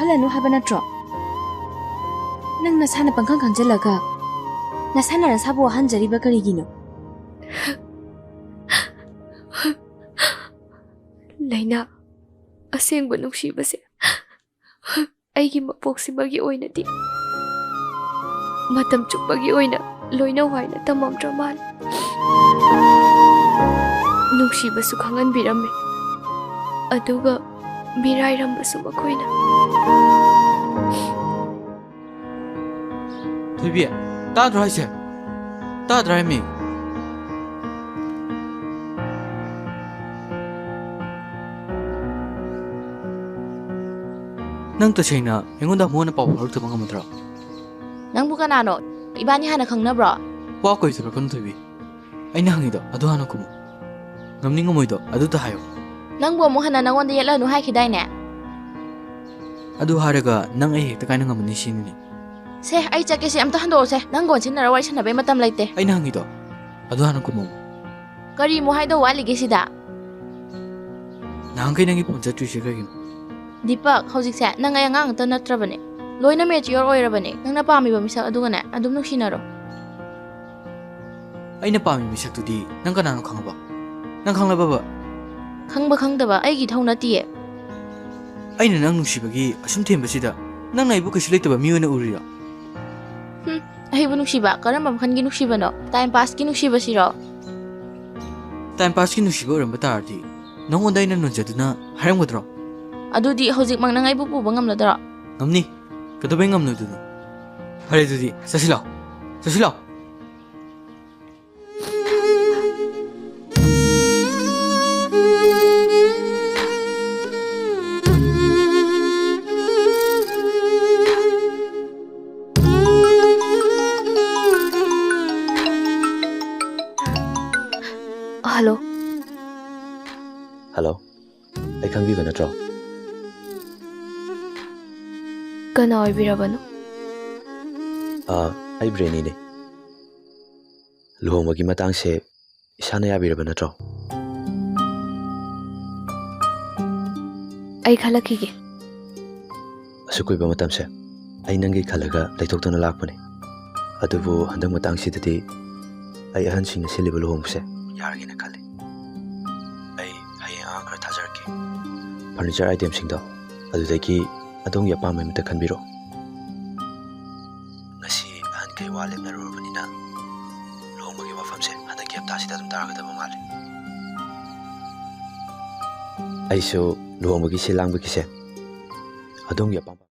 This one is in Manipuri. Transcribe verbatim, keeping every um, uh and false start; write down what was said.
ꯈꯜꯂꯅꯨ ꯍꯥꯏꯕ ꯅꯠꯇ꯭ꯔꯣ? ꯅꯪ ꯅꯁꯥꯅ ꯄꯪꯈꯪ ꯈꯪꯖꯤꯜꯂꯒ ꯅꯁꯥꯅ ꯅꯁꯥꯕꯨ ꯋꯥꯍꯟꯖꯔꯤꯕ ꯀꯔꯤꯒꯤꯅꯣ? ꯂꯩꯅꯥ, ꯑꯁꯦꯡꯕ ꯅꯨꯡꯁꯤꯕꯁꯦ ꯑꯩꯒꯤ ꯃꯄꯣꯛꯁꯤꯃꯒꯤ ꯑꯣꯏꯅꯗꯤ ꯃꯇꯝ ꯆꯨꯞꯄꯒꯤ ꯑꯣꯏꯅ ꯂꯣꯏꯅꯧ ꯍꯥꯏꯅ ꯇꯝꯃꯝꯗ꯭ꯔ ꯃꯥꯜꯂꯦ꯫ ꯅꯨꯡꯁꯤꯕꯁꯨ ꯈꯪꯍꯟꯕꯤꯔꯝꯃꯦ, ꯑꯗꯨꯒ ꯃꯤꯔꯥꯏꯔꯝꯕꯁꯨ ꯃꯈꯣꯏꯅ꯫ ꯊꯣꯏꯕꯤ, ꯇꯥꯗ꯭ꯔꯣ ꯍꯥꯏꯁꯦ? ꯇꯥꯗ꯭ꯔꯥ ꯍꯥꯏꯃꯤ? ꯅꯪ ꯇꯁꯦꯡꯅ ꯑꯩꯉꯣꯟꯗ ꯑꯃꯨꯛ ꯍꯟꯅ ꯄꯥꯎ ꯐꯥꯎꯔꯛꯇꯕ ꯉꯝꯃꯗ꯭ꯔꯣ? ꯅꯪꯕꯨ ꯀꯅꯥꯅꯣ? ꯏꯕꯥꯅꯤ ꯍꯥꯟꯅ ꯈꯪꯅꯕ꯭ꯔꯣ? ꯋꯥ ꯀꯣꯏ ꯆꯠꯂꯛꯀꯅꯨ, ꯊꯣꯏꯕꯤ꯫ ꯑꯩꯅ ꯍꯪꯉꯤꯗꯣ ꯑꯗꯨ ꯍꯥꯟꯅ ꯈꯨꯝꯃꯨ꯫ ꯉꯝꯅꯤ ꯉꯝꯃꯣꯏꯗꯣ ꯑꯗꯨꯇ ꯍꯥꯏꯌꯣ꯫ ꯅꯪꯕꯨ ꯑꯃꯨꯛ ꯍꯟꯅ ꯅꯉꯣꯟꯗ ꯌꯦꯠꯂꯅꯨ ꯍꯥꯏꯈꯤꯗꯥꯏꯅꯦ? ꯑꯗꯨ ꯍꯥꯏꯔꯒ ꯅꯪ ꯑꯩ ꯍꯦꯛꯇ ꯀꯥꯏꯅ ꯉꯝꯃꯅꯤ ꯁꯤꯅꯤꯅꯦ? ꯁꯦ, ꯑꯩ ꯆꯠꯀꯦꯁꯦ, ꯑꯝꯇ ꯍꯟꯗꯣꯛꯑꯣꯁꯦ꯫ ꯅꯪꯒ ꯑꯣꯟꯁꯤꯟꯅꯔ ꯋꯥꯔꯤ ꯁꯥꯟꯅꯕꯩ ꯃꯇꯝ ꯂꯩꯇꯦ꯫ ꯑꯩꯅ ꯍꯪꯉꯤꯗꯣ ꯑꯗꯨ ꯍꯥꯟꯅ ꯈꯨꯝꯃꯨ꯫ ꯀꯔꯤ ꯑꯃꯨꯛ ꯍꯥꯏꯗꯧ ꯋꯥꯠꯂꯤꯒꯦ ꯁꯤꯗ? ꯅꯍꯥꯟꯈꯩ ꯅꯪꯒꯤ ꯐꯣꯟ ꯆꯠꯇ꯭ꯔꯤꯁꯦ ꯀꯩꯒꯤꯅꯣ? ꯗꯤꯄꯛ, ꯍꯧꯖꯤꯛꯁꯦ ꯅꯪ ꯑꯩ ꯑꯉꯥꯡ ꯑꯝꯇ ꯅꯠꯇ꯭ꯔꯕꯅꯦ꯫ ꯂꯣꯏꯅ mature ꯑꯣꯏꯔꯕꯅꯦ꯫ ꯅꯪꯅ ꯄꯥꯝꯃꯤꯕ ꯃꯤꯁꯛ ꯑꯗꯨꯒꯅꯦ ꯑꯗꯨꯝ ꯅꯨꯡꯁꯤꯅꯔꯣ꯫ ꯑꯩꯅ ꯄꯥꯝꯃꯤ ꯃꯤꯁꯛꯇꯨꯗꯤ ꯅꯪ ꯀꯅꯥꯅꯣ ꯈꯪꯉꯕ? ꯅꯪ ꯈꯪꯂꯕꯕ? ꯈꯪꯕ ꯈꯪꯗꯕ ꯑꯩꯒꯤ ꯏꯊꯧ ꯅꯠꯇꯤꯌꯦ꯫ ꯑꯩꯅ ꯅꯪ ꯅꯨꯡꯁꯤꯕꯒꯤ ꯑꯁꯨꯝ ꯊꯦꯝꯕꯁꯤꯗ ꯅꯪꯅ ꯑꯩꯕꯨ ꯀꯩꯁꯨ ꯂꯩꯇꯕ ꯃꯤ ꯑꯣꯏꯅ ꯎꯔꯤꯔꯣ? ꯍꯨꯝ, ꯑꯩꯕꯨ ꯅꯨꯡꯁꯤꯕ ꯀꯔꯝꯕ ꯃꯈꯜꯒꯤ ꯅꯨꯡꯁꯤꯕꯅꯣ? Time passꯀꯤ ꯅꯨꯡꯁꯤꯕꯁꯤꯔꯣ? Time passꯀꯤ ꯅꯨꯡꯁꯤꯕ ꯑꯣꯏꯔꯝꯕ ꯇꯥꯔꯗꯤ ꯅꯉꯣꯟꯗ ꯑꯩꯅ ꯅꯣꯟꯖꯗꯨꯅ ꯍꯥꯏꯔꯝꯒꯗ꯭ꯔꯣ? ꯑꯗꯨꯗꯤ ꯍꯧꯖꯤꯛꯃꯛ ꯅꯪ ꯑꯩꯕꯨ ꯄꯨꯕ ꯉꯝꯂꯗ꯭ꯔꯣ? ꯉꯝꯅꯤ꯫ ꯀꯩꯗꯧꯕꯩ ꯉꯝꯂꯣꯏꯗꯣꯏꯅꯣ? ꯐꯔꯦ, ꯑꯗꯨꯗꯤ ꯆꯠꯁꯤ ꯂꯥꯎ꯫ ꯆꯠꯁꯤ ꯂꯥꯎ꯫ ꯍꯜꯂꯣ꯫ ꯍꯜꯂꯣ꯫ ꯑꯩ ꯈꯪꯕꯤꯕ ꯅꯠꯇ꯭ꯔꯣ? ꯀꯅꯥ ꯑꯣꯏꯕꯤꯔꯕꯅꯣ? ꯑꯥ, ꯑꯩ ꯕ꯭ꯔꯦꯅꯤꯅꯦ꯫ ꯂꯨꯍꯣꯡꯕꯒꯤ ꯃꯇꯥꯡꯁꯦ ꯏꯁꯥꯅ ꯌꯥꯕꯤꯔꯕ ꯅꯠꯇ꯭ꯔꯣ? ꯑꯩ ꯈꯜꯂꯛꯈꯤꯒꯦ꯫ ꯑꯁꯨꯛ ꯀꯨꯏꯕ ꯃꯇꯝꯁꯦ ꯑꯩ ꯅꯪꯒꯤ ꯈꯜꯂꯒ ꯂꯩꯊꯣꯛꯇꯨꯅ ꯂꯥꯛꯄꯅꯤ꯫ ꯑꯗꯨꯕꯨ ꯍꯟꯗꯛ ꯃꯇꯥꯡꯁꯤꯗꯗꯤ ꯑꯩ ꯑꯍꯟꯁꯤꯡꯅ ꯁꯤꯜꯂꯤꯕ ꯂꯨꯍꯣꯡꯕꯁꯦ ꯌꯥꯔꯒꯦꯅ ꯈꯜꯂꯤ꯫ ꯑꯩ ꯍꯌꯦꯡ ꯑꯉꯥꯡ ꯈꯔ ꯊꯥꯖꯔꯛꯀꯦ꯫ Furniture itemꯁꯤꯡꯗꯣ ꯑꯗꯨꯗꯒꯤ ꯑꯗꯣꯝꯒꯤ ꯑꯄꯥꯝꯕ ꯑꯃꯠꯇ ꯈꯟꯕꯤꯔꯣ꯫ ꯉꯁꯤ ꯑꯍꯟꯈꯩ ꯋꯥ ꯂꯦꯞꯅꯔꯨꯔꯕꯅꯤꯅ ꯂꯨꯍꯣꯡꯕꯒꯤ ꯋꯥꯐꯝꯁꯦ ꯍꯟꯗꯛꯀꯤ ꯍꯞꯇꯥꯁꯤꯗ ꯑꯗꯨꯝ ꯇꯥꯔꯒꯗꯕ ꯃꯥꯜꯂꯤ꯫ ꯑꯩꯁꯨ ꯂꯨꯍꯣꯡꯕꯒꯤ ꯁꯤꯜ ꯂꯥꯡꯕꯒꯤꯁꯦ ꯑꯗꯣꯝꯒꯤ ꯑꯄꯥꯝꯕ